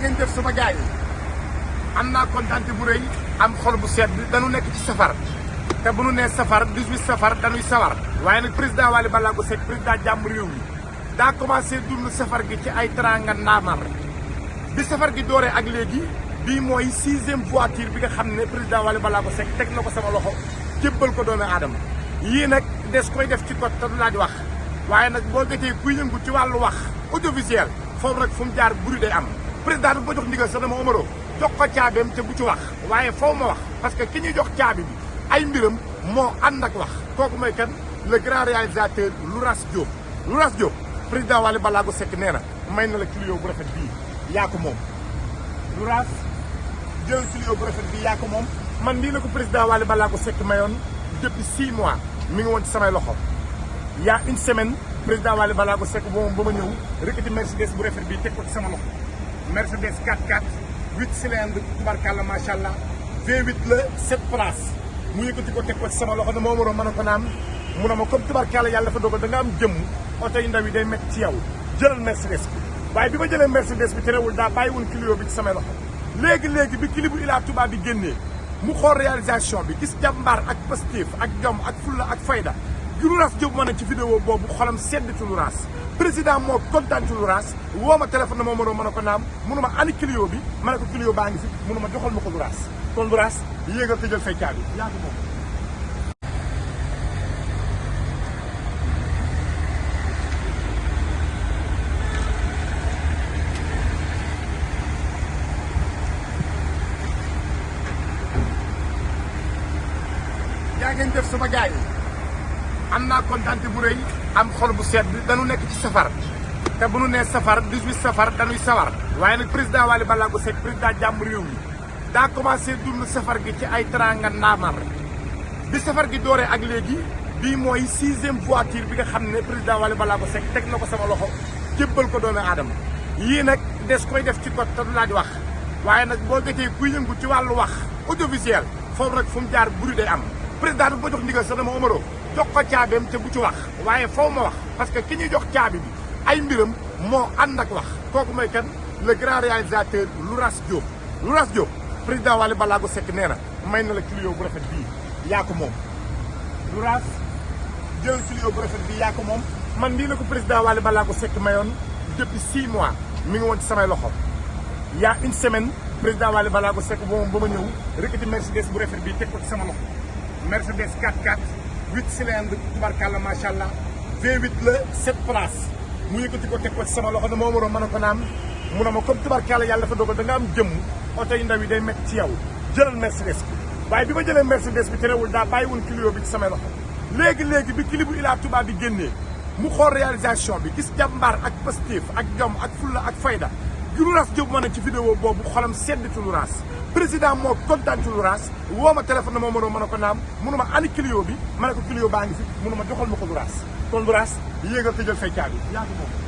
ngeen def sama gars yi am naa kontaante bu rëy am xol bu sedd dañu nekk ci safar te bu nu nee safar 18 safar dañuy sawar waaye nag président Waly Seck président jàmm réew mi daa commencé dund safar gi ci ay teranga ndaamar bi safar gi dooree ak léegi bii mooy 6e voiture bi nga xam ne président Waly Seck teg na ko sama loxo jébbal ko doomu aadama yii nag des koy def ci code te du laaj wax waaye nag boo jotee kuy yëngu ci wàllu wax audiovisuel foofu nag fu mu jaar bruit day am président bi ba jox ndigal sax dama Omaro jox ko caabeem te bu ci wax waaye foo ma wax parce que ki ñuy jox caabi bi ay mbiram moo ànd ak wax kooku mooy kan le grand réalisateur Louras Diop président Waly Seck nee na may na la thiow bu rafet bii yaa ko moom Louras jël thiow bu rafet bii yaa ko moom man lii la ko président Waly Seck mayoon depuis 6 mois mi ngi woon ci samay loxo il y a une semaine président Waly Seck moom ba ma ñëw rëkkati Mercedes bu rafet bii teg ko ci sama loxo Mercedes 4x4 8 cylindres tubarkalla macha allah V8 la 7 places mu yëkkati ko teg ko ci sama loxo ne moo waroon mën a ko naan mu ne ma comme tubarkalla yàlla dafa dogal da nga am jëmm oto yu ndaw yi day métti ci yow jëlal Mercedes bi waaye bi ma jëlee Mercedes bi terewul daa bàyyiwul Clio bi ci samay loxo léegi bi clip bu Ila Touba bi génnee mu xool réalisation bi gis jàmbaar ak positif ak jom ak fulla ak fayda gi Louras Diop ma ne ci vidéo boobu xolam sedd ci Louras président moo kontaan ci Louras woo ma téléphone na moo mënoo mën a ko naam mënu ma ani Clio bi ma ne ko Clio baa ngi fi mënu ma joxal ma ko Louras kon Louras yéegal te jël fay caabi yaa ko moom. yaa ngeen def sama gars yi am naa kontaante bu rëy am xol bu sedd dañu nekk ci safar te bu nu nee safar 18 safar dañuy sawar waaye nag président Waly Seck président jàmm réew mi daa commencé dund safar gi ci ay teranga ndaamar bi safar gi dooree ak léegi bii mooy 6e voiture bi nga xam ne président Waly Seck teg na ko sama loxo jébbal ko doomu aadama yii nag des koy def ci code te du laaj wax waaye nag boo jotee kuy yëngu ci wàllu wax audiovisuel foofu nag fu mu jaar bruit day am président bi ba jox ndigal sax dama Omaro jox ko caabeem te bu ci wax waaye foo ma wax parce que ki ñuy jox caabi bi ay mbiram moo ànd ak wax kooku mooy kan le grand réalisateur Louras Diop président Waly Seck nee na may na la thiow bu rafet bii yaa ko moom Louras jël thiow bu rafet bii yaa ko moom man lii la ko président Waly Seck mayoon depuis 6 mois mi ngi woon ci samay loxo il y a une semaine président Waly Seck moom ba ma ñëw rëkkati Mercedes bu rafet bii teg ko ci sama loxo Mercedes 4x4 8 cylindres tubarkalla macha allah V8 la 7 places mu yëkkati ko teg ko ci sama loxo ne moo waroon mën a ko naan mu ne ma comme tubarkalla yàlla dafa dogal da nga am jëmm oto yu ndaw yi day métti ci yow jëlal Mercedes bi waaye bi ma jëlee Mercedes bi terewul daa bàyyiwul Clio bi ci samay loxo léegi bi clip bu Ila Touba bi génnee mu xool réalisation bi gis jàmbaar ak positif ak jom ak fulla ak fayda gi Louras Diop ma ne ci vidéo boobu xolam sedd ci Louras président moo kontaan ci Louras woo ma téléphone na moo mënoo mën a ko naam mënu ma ani Clio bi ma ne ko Clio baa ngi fi mënu ma joxal ma ko Louras kon Louras yéegal te jël fay caabi yaa ko moom.